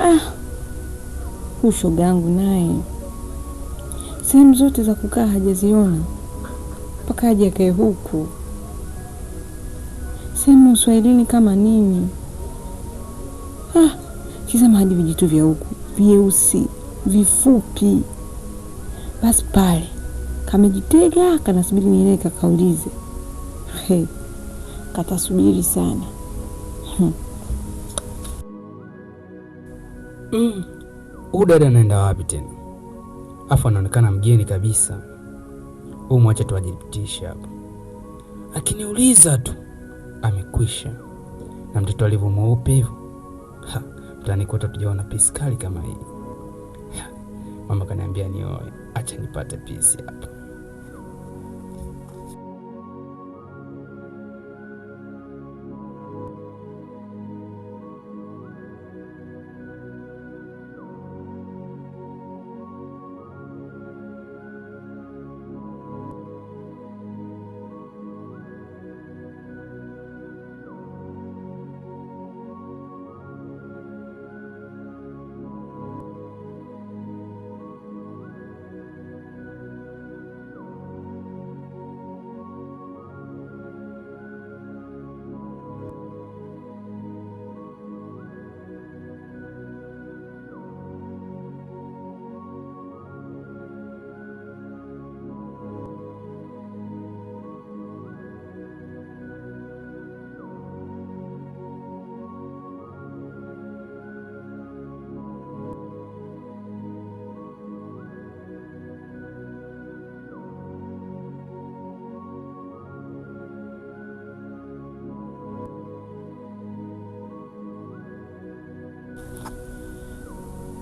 Ah, huyu shoga yangu naye sehemu zote za kukaa hajaziona mpaka aje akae huku. Sehemu uswahilini kama nini? Ah, tizama hadi vijitu vya huku vyeusi vifupi. Basi pale kamejitega kanasubiri niende kakaulize. Hey, katasubiri sana. Huyu dada anaenda wapi tena? Afu anaonekana mgeni kabisa. Huyu mwache tu ajipitishe hapo. Akiniuliza tu amekwisha. Na mtoto alivyo mweupe hivyo. Ha, mtaani kwetu hatujaona pisi kali kama hii. Ha, mama kaniambia nioe, acha nipate pisi hapa.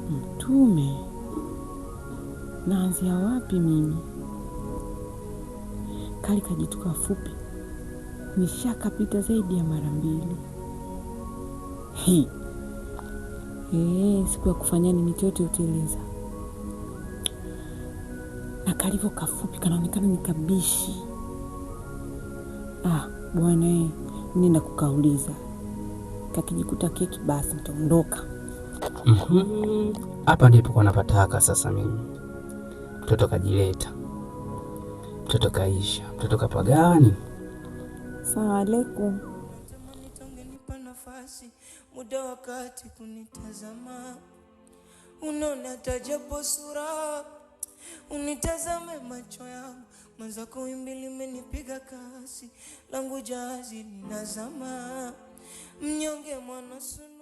Mtume, naanzia wapi mimi? Kali kajituka fupi, nishakapita zaidi ya mara mbili. Hi. Siku ya kufanya ni miti yote uteleza. Na kalivyo kafupi kanaonekana ni kabishi. Ah, bwana nenda kukauliza. Kakijikuta keki basi nitaondoka. Hapa ndipo kwa napataka sasa mimi. Mtoto kajileta. Mtoto kaisha. Mtoto kapagani. Salamu alaikum. Muda wakati kunitazama, unaona tajapo sura, unitazame macho yangu, mwenzako wimbi limenipiga kasi, langu jahazi linazama, mnyonge mwana suna.